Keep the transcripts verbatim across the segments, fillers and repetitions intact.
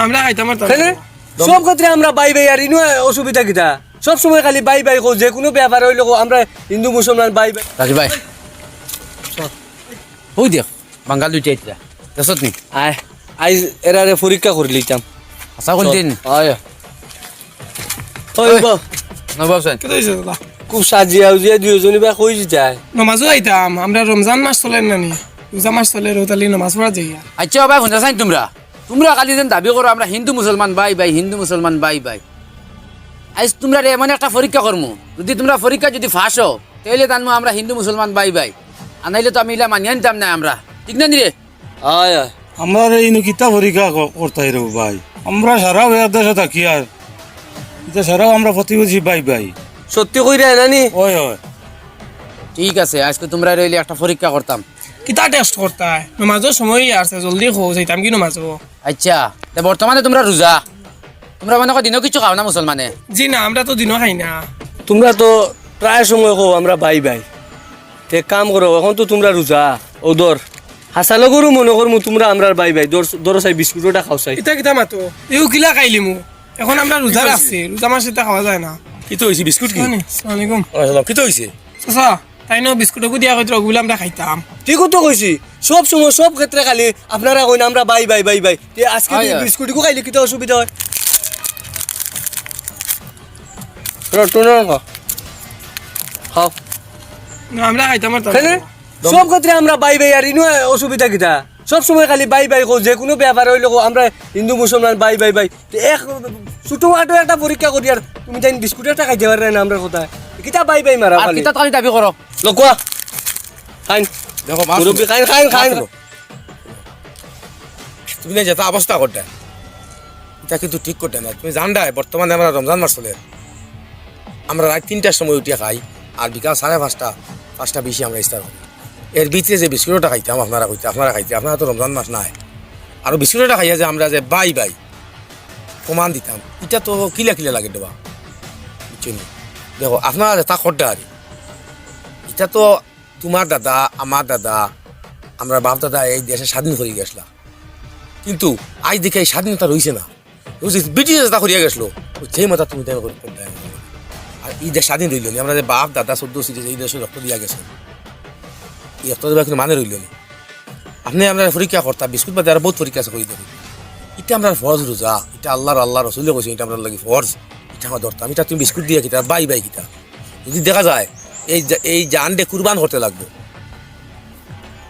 আমরা খাইতাম পারতাম না। কেনে? সব ক্ষেত্রে আমরা ভাই ভাই, আর ইনো অসুবিধা কিতা? সব সময় খালি ভাই ভাই কও, যে কোনো ব্যাপার অইলে কও, আমরা হিন্দু মুসলমান ভাই ভাই। রাজু ভাই, ওই দেখ, বাঙ্গাল দুইটা ইতরা। দেখছত নি? আয়, আইজ এরারে পরীক্ষা করি লইতাম। আচ্ছা, কোন দিন? আয়। ওই ওই। বা। নবাব হোসেন। কিতা অইছে দাদা? খুব সাজিয়া উজিয়া দুইজনই বা কই যায়। নমাজও আইতাম, আমরা রমজান মাস চলের না নি? রোজা মাস চলের, রোজালি নমাজ পড়া যাইয়া। আচ্ছা, ও ভাই, হুনছো চাইন তোমরা? তোমরা খালি যেন দাবি করো, আমরা হিন্দু মুসলমান ভাই ভাই, হিন্দু মুসলমান ভাই ভাই। আইজ তোমরারে এমন একটা পরীক্ষা করমু, যদি তোমরা পরীক্ষা যদি ফাঁস হও, তাইলে জানমু আমরা হিন্দু মুসলমান ভাই ভাই, আর নাইলে তো আমি ইলা মানিয়া নিতাম না আমরা, ঠিক না নি রে? আয়, আয়। আমরা রে ইনু কিতা পরীক্ষা ক-, করতাই রে ভাই? আমরা সারা বেয়ার দেশে থাকি আর ইতা সারাও আমরা প্রতিবেশী ভাই ভাই। সত্যি কইরা নানি? ওই, ওই। ঠিক আছে, আজকে তোমরারে অইলে একটা পরীক্ষা করতাম। কিতা টেস্ট করতায়? নমাজর সময় আছে, জলদি কও, যাইতাম কি নমাজও? আচ্ছা, তে বর্তমানে তোমরা রোজা, তোমরা মনে কয় দিনও কিছু খাও না মুসলমানে? জি না, আমরা তো দিনও খাই না। তোমরা তো প্রায় সময় কও আমরা ভাই ভাই। তে কাম করো, এখন তো তোমরা রোজা, ও ধর। হাসালো গরু মনে করমু তোমরা আমরার ভাই ভাই। ধর, ধরো চাই বিস্কুট ওটা খাও চাই। ইতা কিতা মাতো? ইউ কিলা খাইলিমু? এখন আমরা রোজা রাখছি, রোজা মাসে ইতা খাওয়া যায় না। কিতা অইছে বিস্কুট কি? মানে, আসসালামু আলাইকুম। ওয়ালাইকুম আসসালাম। কিতা অইছে? চাচা, তাইন বিস্কুট ওগু দিয়া কইতরা, ওগুলা আমরা খাইতাম। ঠিকউ তো কইছি, সব সময় সব ক্ষেত্রে খালি আপনারা কইন আমরা ভাই ভাই ভাই ভাই। তে আজকে আয়, তুই আয়। বিস্কুট ওগু খাইলে কিতা অসুবিধা হয়? র, তুই না খা। খাও। না, আমরা খাইতাম পারতাম না। কেনে? সব ক্ষেত্রে আমরা ভাই ভাই, আর ইনো অসুবিধা কিতা? সব সময় খালি ভাই ভাই কও, যে কোনো ব্যাপার অইলে কও, আমরা হিন্দু মুসলমান ভাই ভাই ভাই। তে এক ছোটখাটো একটা পরীক্ষা করি, আর তুমি তাইন বিস্কুট একটা খাইতে পাররায় না আমরার কথায়। কিতা ভাই ভাই মারা আর খালি? কিতা খালি দাবি করো? লকুয়া। খাইন। দেখো, মাছ মুরব্বি, খাইন, খাইন, খাইন। মাছ তুমি না যেটা অবস্থা করতে, এটা কিন্তু ঠিক করতে না। তুমি জানরায়, বর্তমানে আমরা রমজান মাস চলের, আমরা রাইত তিনটার সময় উঠিয়া খাই, আর বিকাল সাড়ে পাঁচটা, পাঁচটা বিশে আমরা ইফতার করি। এর ভিতরে যে বিস্কুটটা খাইতাম, আপনারা খাইতে, আপনারা খাইতে, আপনারা তো রমজান মাস নাই, আর বিস্কুটটা খাইয়া যে আমরা যে ভাই ভাই প্রমাণ দিতাম, ইটা তো কিলা কিলা লাগে দেবা, বুঝছো নি? দেখো, আপনারা যেটা করতে পারি, ইটা তো তোমার দাদা, আমার দাদা, আমরা বাপ দাদা এই দেশে স্বাধীন করি গেছলা, কিন্তু আইজ দেখি এই স্বাধীনতা রইছে না। বুঝছিস, ব্রিটিশ যেটা করিয়া গেছলো, ওই সেই মতো তুমি তাই করে করতে হবে। আর এই দেশ স্বাধীন রইল নি, আমরা যে বাপ দাদা চোদ্দ সিরিজ এই দেশে রক্ত দিয়া গেছে, এই রক্ত দেবার কোনো মানে রইল নি। আপনি আমরা পরীক্ষা করতাম, বিস্কুট বাদে আর বহুত পরীক্ষা আছে করি দেবো। এটা আমরা ফরজ রোজা, এটা আল্লাহর, আল্লাহ রসুলে কইছে, এটা আমরা লাগি ফরজ, এটা আমরা ধরতাম। এটা তুমি বিস্কুট দিয়া কিতা, ভাই ভাই কিতা? যদি দেখা যায় এই জা-, এই জানটা কুরবান করতে লাগবো,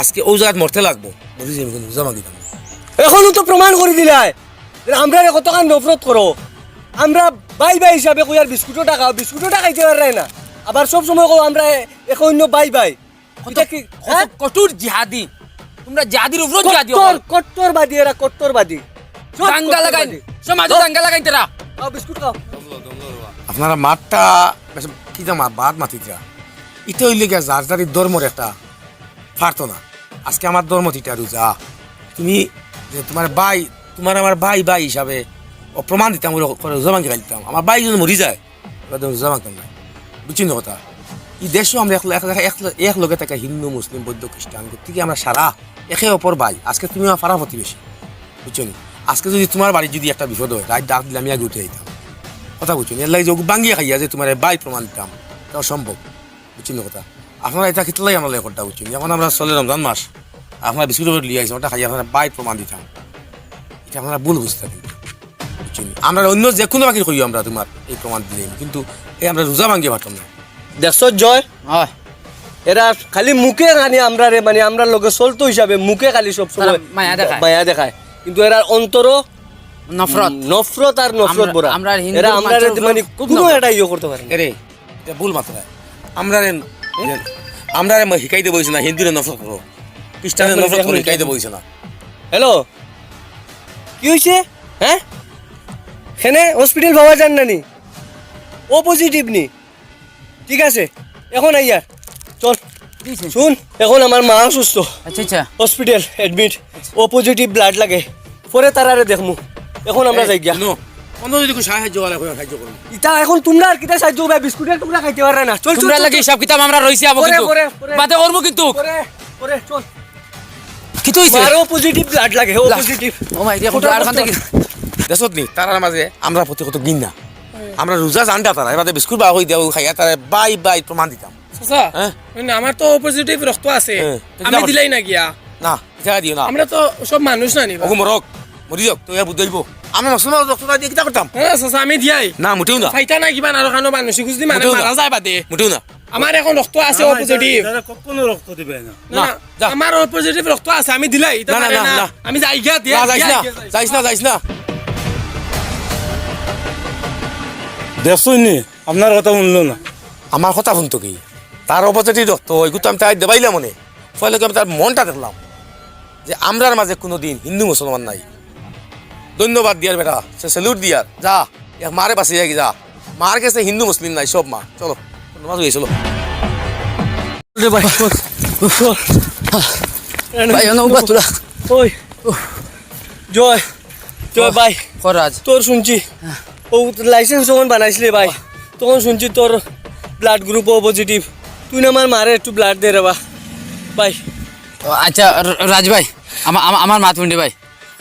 আজকে ও জায়গাত মরতে লাগবো, মরি যাইবো, কিন্তু রোজা ভাঙিতাম না। এখনো তো প্রমাণ করি দিলায় যে আমরারে কতখান নফরত করো। আমরা ভাই ভাই হিসাবে কই আর বিস্কুটও টাকা, বিস্কুটও টাকা খাইতে পাররায় না। আবার সব সময় কও আমরা একে অন্য ভাই ভাই। কত, এটা কি, কত হ্যাঁ? কঠোর জিহাদি। তোমরা জিহাদির উপরে জিহাদি কট্টর, হও। কট্টরবাদী এরা, কট্টরবাদী। সব দাঙ্গা লাগাইন, কট্টরবাদী। সমাজে খাও। দাঙ্গা লাগাইন তারা। খাও, বিস্কুট খাও। আপনারা মাতটা বেশ কি জামা বাদ মাতিতরা। ইটা অইলে গিয়া যার যার ধর্মর একটা প্রার্থনা। আজকে আমার ধর্ম তিটা রোজা। তুমি যে তোমার ভাই, তোমার আমার ভাই, ভাই হিসাবে অপ্রমাণ দিতাম, ওরা করে রোজা ভাঙি খাইতাম। আমার ভাই যদি মরি যায়, ওরা তো রোজা ভাঙতাম না। বুঝছি না কথা? এই দেশও আমরা এক, এক, এক, এক লগে থাকা হিন্দু, মুসলিম, বৌদ্ধ, খ্রিস্টান, গতিকে আমরা সারা একে অপর ভাই। আজকে তুমি আমার পাড়া প্রতিবেশী, বুঝছো নি? আজকে যদি তোমার বাড়ি যদি একটা বিপদ হয়, রাইত ডাক দিলে আমি আগে উঠে যাইতাম। কথা বুঝছো নি? এর লাগি যে ওকে ভাঙিয়া খাইয়া যে তোমার ভাই প্রমাণ দিতাম, তাও সম্ভব। বুঝছি না কথা? আপনারা এটা কিতা লাগি আমরা লগে করতা, বুঝছো নি? এখন আমরা চলে রমজান মাস, আপনারা বিস্কুট করে লিয়ে আইছেন, ওটা খাইয়া আপনারা ভাই প্রমাণ দিতাম। এটা আপনারা ভুল বুঝতা কিন্তু। বুঝছো নি? আমরা অন্য যে কোনো বাকি করি আমরা তোমার এই প্রমাণ দিলে, কিন্তু এই আমরা রোজা ভাঙিয়ে পারতাম না। দেখছো জয়? হয়। এরা খালি মুখে খালি আমরারে, মানে, আমরার লগে চলতো হিসাবে মুখে খালি সব সময় তারা মায়া দেখায়। মায়া দেখায়, কিন্তু এরা অন্তরও নফরত। নফরত আর নফরত আমরা, ভরা। আমরা হিন্দু এরা আমরারে মানুষের মানে খুব কোনো নফরত। একটা ইয়ে করতে পারে না। এরে, এটা ভুল মাত্রা। আমরারে, আমরারে ম-, হিকাই দেবো হইছে না, হিন্দুরে নফরত করো, খ্রিস্টানরে এখন নফরত এখন করো, হিকাই দেবো হইছে না। হ্যালো, কি হইছে? হ্যাঁ, এখানে হসপিটাল পাওয়া যান না নি? ও পজিটিভ নি? ঠিক আছে, এখন আইয়ার, চল। কি হইছে? শুন, এখন আমার মা অসুস্থ। আচ্ছা, আচ্ছা। Hospital admit. ও পজিটিভ ব্লাড লাগে। পরে তারারে দেখমু। এখন আমরা এই, যাই গিয়া। নো, অন্য যদি কেউ সাহায্য করে, এখন সাহায্য করুন। ইতা এখন তোমরা আর কিতা সাহায্য হবে? বিস্কুটের টুকরা খাইতে পারে না। চল, চল, তোমরা চল, লাগি চল। সব কিতাব আমরা রইছি আবার পরে, কিন্তু। পরে, পরে। বাদে করমু কিন্তু। পরে, পরে, চল। কিতা হইছে? আরো পজিটিভ ব্লাড লাগে, ও লা-, পজিটিভ। ও মাই, এখন তো আর খান থেকে দেখছত নি, তারার মাঝে আমরার প্রতি কত ঘিন্না। আমরা রোজা জানটা তারা, এবারে বিস্কুট বা হই দেও খাইয়া তারা বাই বাই প্রমাণ দিতাম। চাচা, হ্যাঁ? মানে আমার তো ও পজিটিভ রক্ত আছে। হ্যাঁ, তো আমি কিতা দিলাই না গিয়া। না, কিতা দিও না। আমরা তো সব মানুষ না নি বা? ওগো মরক, মরি যাক, তো এ বুঝ হইব। আমরা মুসলমান রক্ত না দিয়ে কিতা করতাম? হ্যাঁ, চাচা, আমি দিয়াই। না, মোটেও না। ফাইতা না কিবা না, ওখানে মানুষ খুঁজ দি মানে মোটেও না। মারা যায় বাদে। মোটেও না। আমার এখন রক্ত আছে ও পজিটিভ। তারা কখনো রক্ত দিবে না। না, না, না, যা। আমার ও পজিটিভ রক্ত আছে, আমি দিলাই, এটা না, না, পারে না, না। না। আমি যাই গিয়া, দিয়া, না, যাইস দিয়া, না, দিয়া, যাইস। যাইস না, যাইস না। দেখছইন নি, আপনার কথা শুনলো না। আমার কথা শুনতো কি? তার ও পজিটিভ রক্ত, ওইগুলো তো আমি তাই দেবাইলাম মনে। ফলে কি আমি তার মনটা দেখলাম যে আমরার মাঝে কোনো দিন হিন্দু মুসলমান নাই। ধন্যবাদ দিয়ার বেটা, সে স্যালুট দিয়ার, যা। এক মারে বাঁচিয়ে যাই, যা। মার গেছে হিন্দু মুসলিম নাই, সব মা। চলো, নমাজ হয়ে চলো। রে ভাই, চল। ভাই, অনেক উপাস তোরা। ওই। জয়, জয় ভাই। করাজ। তোর শুনছি। ও লাইসেন্স যখন বানাইছিলে ভাই, তখন শুনছি তোর ব্লাড গ্রুপ ও পজিটিভ। তুই না আমার মারে একটু ব্লাড দে রে বা। ভাই। ও, আচ্ছা, র-, রাজ ভাই, আমা-, আমা-, আমার মাত শুনবে ভাই।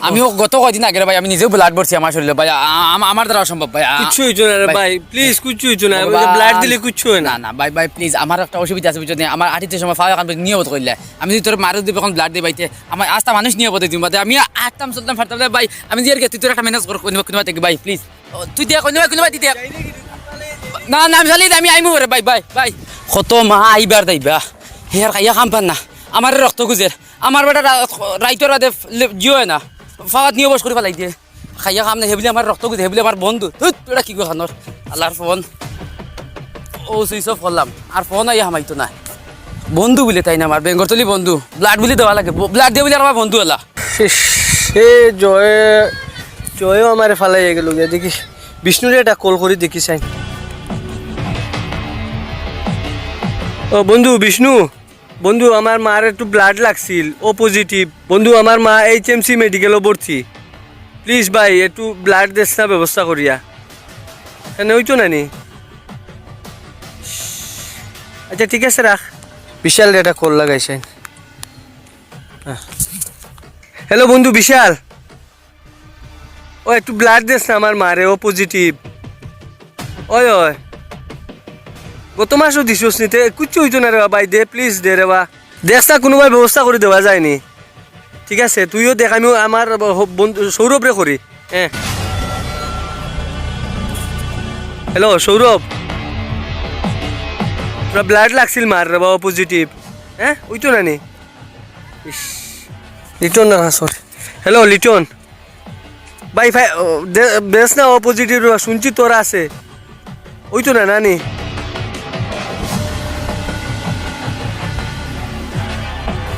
আমিও গত কয়দিন আগে রে ভাই, আমি নিজেও ব্লাড ভরছি আমার শরীরে ভাই, আ-, আ-, আমার দ্বারা অসম্ভব ভাই। আ-, কিচ্ছু হইতো না রে ভাই। ভাই, প্লিজ, কিচ্ছু হইতো না। ব্লাড দিলে কিচ্ছু হয় না। না, না, ভাই, ভাই, প্লিজ, আমার একটা অসুবিধা আছে, বুঝছো নি? আমার আটিতে সময় ফাওয়া কান নিয়ত করলে। আমি যদি তোর মারে যদি এখন ব্লাড দিই ভাইতে, আমার আস্তা মানুষ নিয়ে বোধ দিন বাদে। আমি আটতাম চলতাম পারতাম না ভাই। আমি যে আর কি, তুই তোর একটা ম্যানেজ কর, কোনোবা, কোনোবা থেকে ভাই, প্লিজ। ও, তুই দেখ, কোনোবা, কোনোবা তুই দেখ। না, না, আমি চালি, আমি আইমু রে ভাই, ভাই, ভাই। কত মা আইবার দাইবা। হে আর খাইয়া খাম পার না। আমার রক্ত গুজের। আমার বেটা রা-, রাইতর বাদে লে-, জিও হয় না। ফাওয়াত নিয়ে বস করে ফালাই দিয়ে। খাইয়া খাম না, হেবলি আমার রক্ত গুজে, হেবলি আমার বন্ধু। ধুত, এটা কি গো খানোর? আল্লাহর ফোন। ও সুইচ অফ করলাম। আর ফোন আইয়া হামাইতো না। বন্ধু বলে তাই না আমার, বেঙ্গরতলি বন্ধু। ব্লাড বলে দেওয়া লাগে। ব-, ব্লাড দিয়ে বলে আর আমার বন্ধু এলা। ইস, এ জয়ে, জয়েও আমারে ফালাইয়া গেল গিয়া। দেখি, বিষ্ণুরে একটা কল করি দেখি চাই। ও বন্ধু, বিষ্ণু, বন্ধু, আমার মার একটু ব্লাড লাগছিল, ও পজিটিভ। বন্ধু, আমার মা এইচ এম সি মেডিকেলও ভর্তি। প্লিজ ভাই, একটু ব্লাড দেস না ব্যবস্থা করিয়া। এনে হইতো না নি? আচ্ছা, ঠিক আছে, রাখ। বিশাল একটা কল লাগাইছে। হ্যাঁ। হ্যালো বন্ধু বিশাল, ও একটু ব্লাড দেস না আমার মারে, ও পজিটিভ। ওই, ওই, গত মাসও দিছস নিতে, কিচ্ছু হইতো না রে বা, ভাই, দে, প্লিজ দে রে বা। দেখ না, কোনো ভাই ব্যবস্থা করে দেওয়া যায়নি। ঠিক আছে, তুইও দেখ, আমিও আমার হ-, বন্ধু সৌরভরে করি। হ্যাঁ। হ্যালো, সৌরভ। তোরা ব্লাড লাগছিল মার রে বা, ও পজিটিভ। হ্যাঁ, ওই তো না নি। ইস, লিটন না, সরি। হ্যালো, লিটন। ভাই, ভাই, ও, দে-, বেশ না, ও পজিটিভ রে বা, শুনছি তোর আছে। ওই তো না, নানি।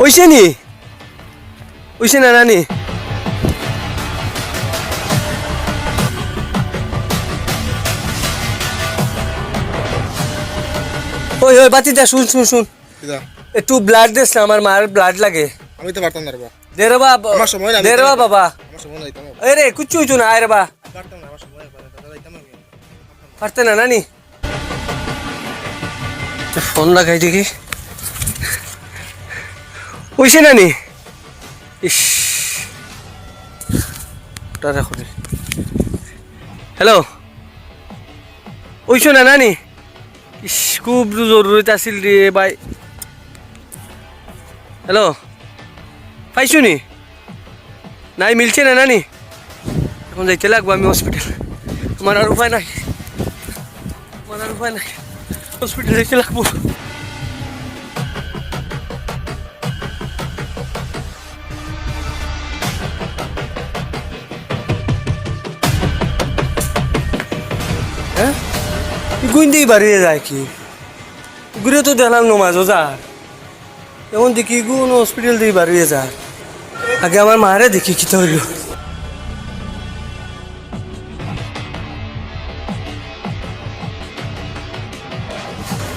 ওইসে নি? ওইসে না, নানি? ওই, ওই, বাতি দে, শুন, শুন, শুন। কিতা? একটু ব্লাড দেস না, আমার মার ব্লাড লাগে। আমি তো পারতাম না রে বা। দে রে বা, আমার সময় নাই, আমি দে রে বা, যাইতাম। বাবা। আমার সময় নাই, যাইতাম। এই রে, কিচ্ছু হইতো না, আয় রে বা। পারতাম না, আমার সময় একবারে, দাদা, যাইতাম আমি। পারতে না, নানি? তো ফোন লাগাই দেখি। ওইসে নানি? ইস। ওটা রাখো রে। হ্যালো? ওইসো না, নানি? ইস, খুব জরুরত আছিল রে ভাই। হ্যালো, পাইছো নি? নাই, মিলছে না, নানি? এখন যাইতে লাগবো আমি হসপিটাল। আমার আর উপায় নাই, আমার আর উপায় নাই, হসপিটাল যাইতে লাগবো। হ্যাঁ, গুইন্দি বাড়িয়ে যায় কি? ঘুরে তো দেখলাম নমাজও যার, এখন দেখি গুন হসপিটাল দিয়ে বাড়িয়ে যার। আগে আমার মারে দেখি কিতা হইল।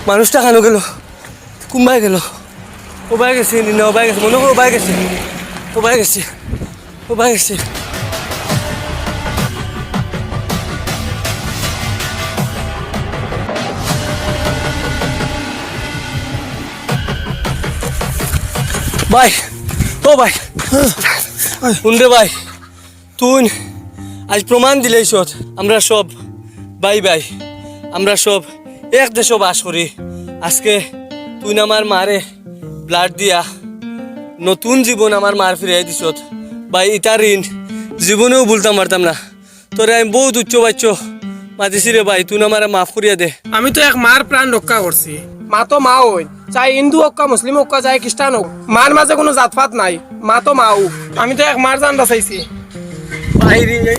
মানুষটা কেন গেল? কুম্বায় গেল? ওবায় গেছে নি না? ওবায় গেছে, মনে হয় ওবায় গেছে। ওবায় গেছে। ওবায় গেছে। ভাই, ও ভাই। হুন রে ভাই। তুই আইজ প্রমাণ দিলাইছত, আমরা সব ভাই ভাই, আমরা সব এক দেশো বাস করি। আজকে তুইন আমার মারে ব্লাড দিয়া নতুন জীবন আমার মার ফিরাই দিছত। ভাই, ইতা ঋণ জীবনেও ভুলতাম পারতাম না। তোরে আমি বউত উচ্চ বাচ্য মাতিছি রে ভাই, তুইন আমারে মাফ করিয়া দে। আমি তো এক মার প্রাণ রক্ষা করছি। মা তো মা অয়, চাই হিন্দু হউক্কা, মুসলিম হউক্কা, চাই খ্রিস্টান হউক, মার মাঝে কুনু জাতপাত নাই। মা তো মা অউ। আমি তো এক মার জান বাঁচাইছি। ভাই রে,